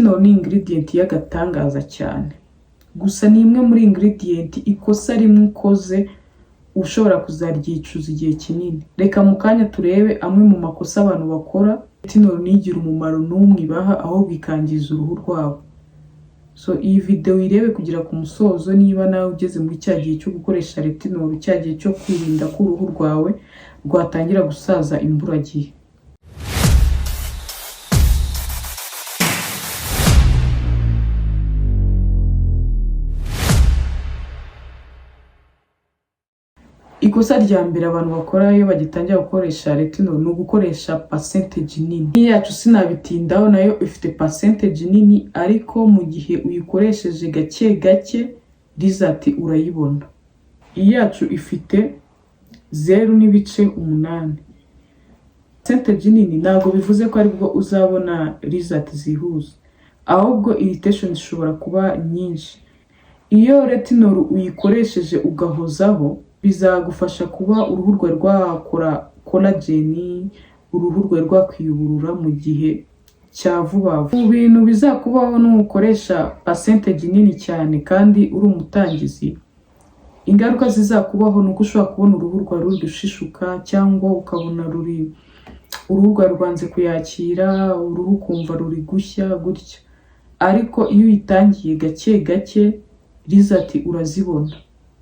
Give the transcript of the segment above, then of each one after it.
Retinol ni ingredient y'agatangaza cyane, gusa ni imwe muri ingredient ikosa rimwe ukoze ushobora kuzaryicuza igihe kinini. Reka mu kanya turebe amwe mu makosa abantu bakora retinol ntigire umumaro n'umwe ibaha, ahubwo ikangiza uruhu rwabo. So iyi video uyirebe kugera ku musozo niba nawe ugeze muri cya gihe cyo gukoresha retinol, cya gihe cyo kwirinda ko uruhu rwawe rwatangira gusaza imburagihe. Ikosa rya mbere abantu bakora iyo bagitangira gukoresha retinol ni ugukoresha percentage nini. Iyi yacu sinabitindaho, nayo ifite percentage nini, ariko mu gihe uyikoresheje gake gake result urayibona. Iyi yacu ifite 0.8. Percentage nini ntabwo bivuze ko aribwo uzabona result zihuse, ahubwo irritation zishobora kuba nyinshi. Iyo retinol uyikoresheje ugahozaho, bizagufasha kuba uruhu rwawe rwakora collagen, uruhu rwawe rwakwiyuburura mu gihe cya vuba vuba. Mu bintu bizakubaho nukoresha percentage nini cyane kandi uri umutangizi, ingaruka zizakubaho ni uko ushobora kubona uruhu rwawe ruri gushishuka, cyangwa ukabona ruri uruhu rwawe rwanze kuyakira, uruhu ukumva ruri gushya gutya. Ariko iyo uyitangiye gake gake, result urazibona.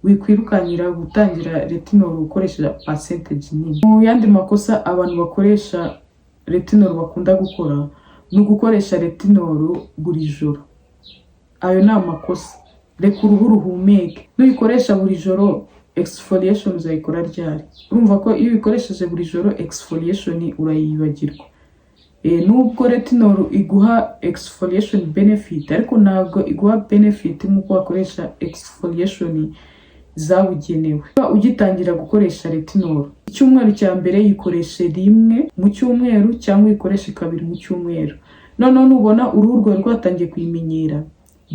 Wikwirukankira gutangira retinol ukoresheje percentage nini. Mu yandi makosa abantu bakoresha retinol bakunda gukora ni ugukoresha retinol buri joro. Ayo ni amakosa. Reka uruhu ruhumeke. Nuyikoresha buri joro, exfoliation uzayikora ryari? Urumva ko iyo uyikoresheje buri joro, exfoliation urayibagirwa. Nubwo retinol iguha exfoliation benefit, ariko ntabwo iguha benefit nk'uko wakoresha exfoliation zabugenewe. Ugitangira gukoresha retinol, icyumweru cya mbere yikoreshe rimwe mu cyumweru cyangwa uyikoreshe kabiri mu cyumweru. Noneho nubona uruhu rwawe rwatangiye kuyimenyera,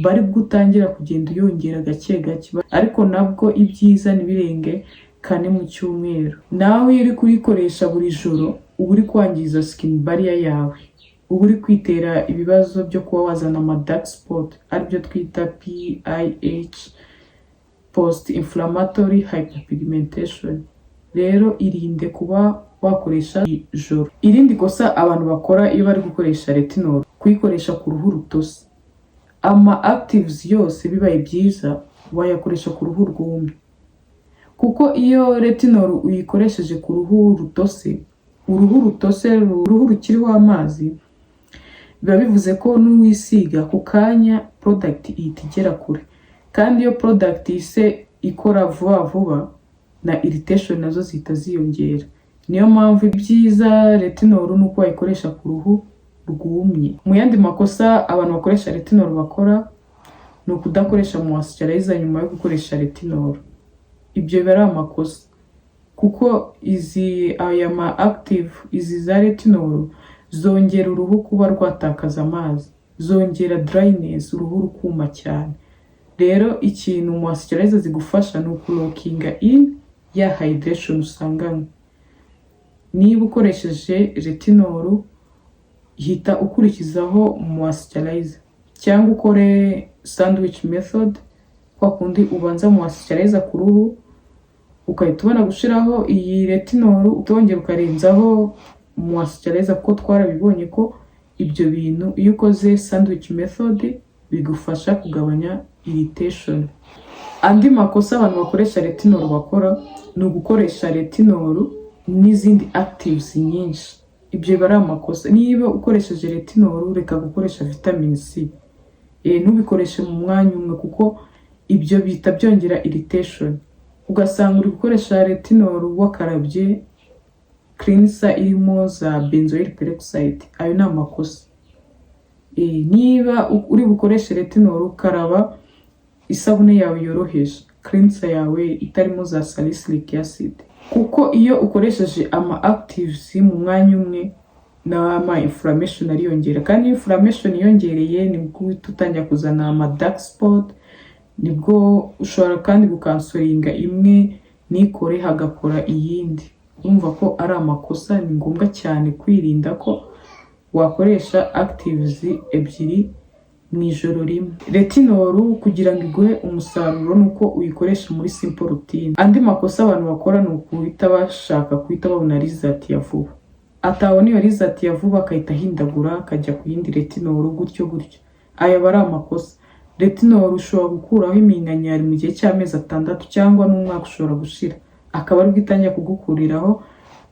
bari gutangira kugenda uyongera gake gake, ariko nabwo ibyiza ntibirenge kane mu cyumweru. Nawe iyo uri kuyikoresha buri joro, uba uri kwangiza skin barrier yawe, uba uri kwitera ibibazo byo kuba wazana ama dark spot, aribyo twita PIH, post inflammatory hyperpigmentation. Rero irinde kuba wakoresha ijoro. Irindi kosa abantu bakora iyo bari gukoresha retinol, kuyikoresha ku ruhu rutose. Ama actives yose bibaye byiza wayakoresha ku ruhu rwumye, kuko iyo retinol uyikoresheje ku ruhu rutose, uruhu rutose, uruhu rukiriho amazi, biba bivuze ko n'uwisiga ako kanya product ihita igera kure. Kandi iyo product ihise ikora vuba vuba, na irritation nazo zihita ziyongera. Niyo mpamvu ibyiza retinol ni uko wayikoresha ku ruhu rwumye. Mu yandi makosa abantu bakoresha retinol bakora ni ukudakoresha moisturizer nyuma yo gukoresha retinol. Ibyo biba ari amakosa, kuko izi aya ma active, izi za retinol, zongera uruhu kuba rwatakaza amazi, zongera dryness, uruhu rukuma cyane. Rero ikintu moisturizer zigufasha ni ukulockinga in ya hydration usanganywe. Niba ukoresheje retinol, hita ukurikizaho moisturizer, cyangwa ukore sandwich method, kwa kundi ubanza moisturizer ku ruhu, ugahita ubona gushiraho iyi retinol, utongera ukarenzaho moisturizer, kuko twarabibonye ko ibyo bintu iyo ukoze sandwich method bigufasha kugabanya irritation. Andi makosa abantu bakoresha retinol bakora ni ugukoresha retinol n'izindi actives nyinshi. Ibyo biba ari amakosa. Niba ukoresheje retinol, reka gukoresha vitamin C. Ntubikoreshe mu mwanya umwe, kuko ibyo bihita byongera irritation. Ugasanga uri gukoresha retinol wakarabye cleanser irimo za benzoyl peroxide. Ayo ni amakosa. Niba uri bukoreshe retinol, ukaraba isabune yawe yoroheje, cleanser yawe itarimo za salicylic acid, kuko iyo ukoresheje ama actives mu mwanya umwe, n'ama inflammation ariyongera. Kandi iyo inflammation yiyongereye, nibwo uhita utangira kuzana ama dark spot, nibwo ushobora kandi gucancelinga imwe nikore hagakora iyindi. Urumva ko ari amakosa. Ni ngombwa cyane kwirinda ko wakoresha actives ebyiri. Mu ijoro rimwe. Retinol kugira ngo iguhe umusaruro ni uko uyikoresha muri simple routine. Andi makosa abantu bakora ni ukuhita bashaka guhita babona result ya vuba. Atabona iyo result ya vuba, akahita ahindagura akajya ku yindi retinol, gutyo gutyo. Ayo aba ari amakosa. Retinol ushobora gukuraho iminkanyari mu gihe cy'amezi 6 cyangwa n'umwaka ushobora gushira, akaba aribwo itangira kugukuriraho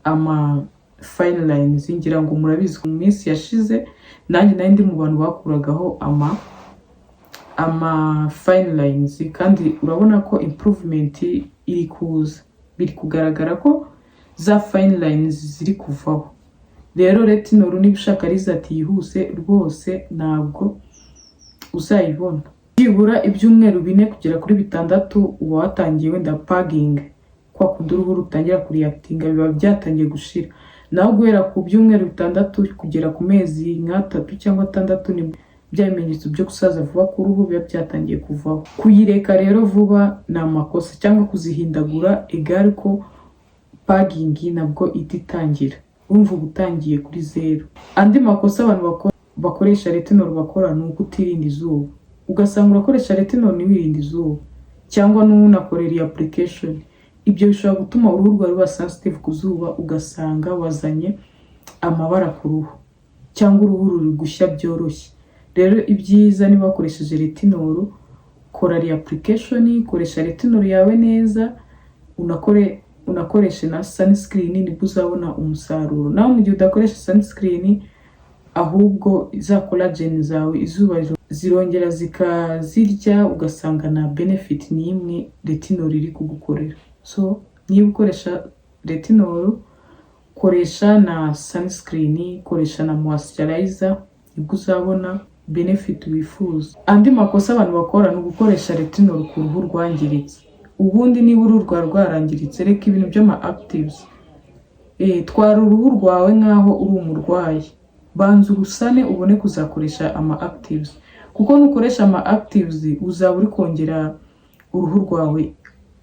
ama fine lines. Ngira ngo murabizi, mu minsi yashize nanjye nari ndi mu bantu bakuragaho ama fine lines, kandi urabona ko improvement iri kuza, biri kugaragara ko za fine lines ziri kuvaho. Rero retinol, niba ushaka result yihuse, rwose ntabwo uzayibona. Byibura ibyumweru 4 kugera kuri 6 uba watangiye wenda purging, kwa kundi uruhu rutangira kureactinga, biba byatangiye gushira. Naho guhera ku byumweru 6 kugera ku mezi nk'3 cyangwa 6 ni bya bimenyetso byo gusaza vuba ku ruhu biba byatangiye kuvaho. Kuyireka rero vuba ni amakosa, cyangwa kuzihindagura egare ko purging nabwo ihita itangira, urumva uba utangiye kuri zeru. Andi makosa abantu bakoresha retinol bakora ni ukutirinda izuba. Ugasanga urakoresha retinol ntiwirinde izuba, cyangwa n'unakorera iyi application. Ibyo bishobora gutuma uruhu rwawe ruba sensitive ku zuba, ugasanga wazanye amabara ku ruhu cyangwa uruhu ruri gushya byoroshye. Rero ibyiza, niba wakoresheje retinol, kora reapplication, koresha retinol yawe neza, unakoreshe na sunscreen, nibwo uzabona umusaruro. Naho mu gihe udakoresha sunscreen, ahubwo za collagen zawe izuba zirongera zikazirya, ugasanga nta benefit n'imwe retinol iri kugukorera. So niba ukoresha retinol, koresha na sunscreen, koresha na moisturizer, nibwo uzabona benefit wifuza. Andi makosa abantu bakora ni ugukoresha retinol ku ruhu rwangiritse. Ubundi niba uruhu rwawe rwarangiritse, reka ibintu by'ama actives. Twara uruhu rwawe nk'aho uri umurwayi, banza urusane ubone kuzakoresha ama actives, kuko nukoresha ama actives uzaba uri kongera uruhu rwawe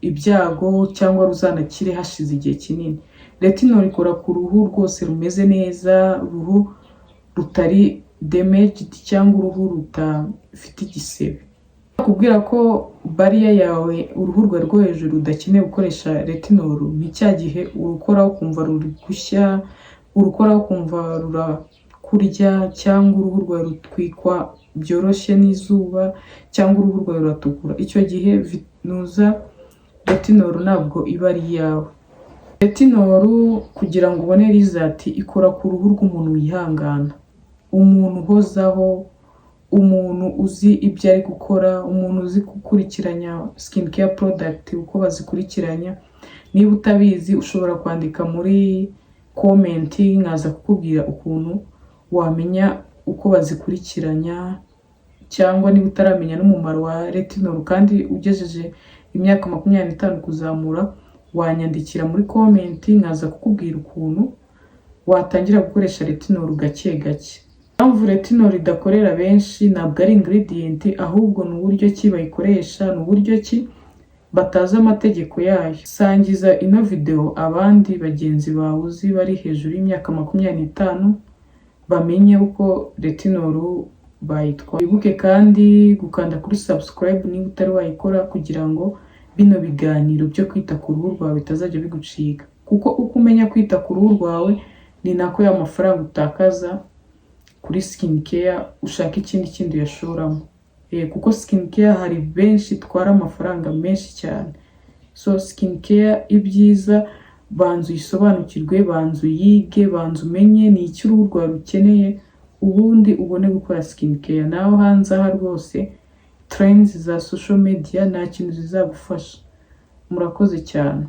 ibyago cyangwa ruzanakire hashize igihe kinini. Retinol ikora ku ruhu rwose rumeze neza, uruhu rutari damaged cyangwa uruhu rudafite igisebe. Kubwira ko barrier yawe, uruhu rwawe rwo hejuru rudakeneye gukoresha retinol, ni cya gihe urukoraho ukumva ruri gushya, urukoraho ukumva rurakurya, cyangwa uruhu rwawe rutwikwa byoroshye n'izuba, cyangwa uruhu rwawe ruratukura. Icyo gihe nuza retinol ntabwo iba ari iyawe. Retinol kugira ngo ubone result, ikora ku ruhu rw'umuntu wihangana, umuntu uhozaho, umuntu uzi ibyo ari gukora, umuntu uzi gukurikiranya skin care product uko bazikurikiranya. Niba utabizi, ushobora kwandika muri comment nkaza kukubwira ukuntu wamenya uko bazikurikiranya, cyangwa niba utaramenya n'umumaro wa retinol kandi ugejeje imyaka 25 kuzamura, wanyandikira muri comment nkaza kukubwira ukuntu watangira gukoresha retinol gake gake. Impamvu retinol idakorera benshi ntabwo ari ingredient, ahubwo ni uburyo ki bayikoresha, ni uburyo ki batazi amategeko yayo. Sangiza ino video abandi bagenzi bawe uzi bari hejuru y'imyaka 25, bamenye uko retinol bayitwara. Wibuke kandi gukanda kuri subscribe niba utari wayikora, kugira ngo bino biganiro byo kwita ku ruhu rwawe bitazajya bigucika, kuko uko umenya kwita ku ruhu rwawe ni nako ya mafaranga utakaza kuri skin care ushaka ikindi kindi uyashoramo. Kuko skin care hari benshi itwara amafaranga menshi cyane. So skin care, ibyiza banza uyisobanukirwe, banza uyige, banza umenye ni iki uruhu rwawe rukeneye, ubundi ubone gukora skin care. Naho hanze aha rwose trends za social media nta kintu zizagufasha. Murakoze cyane.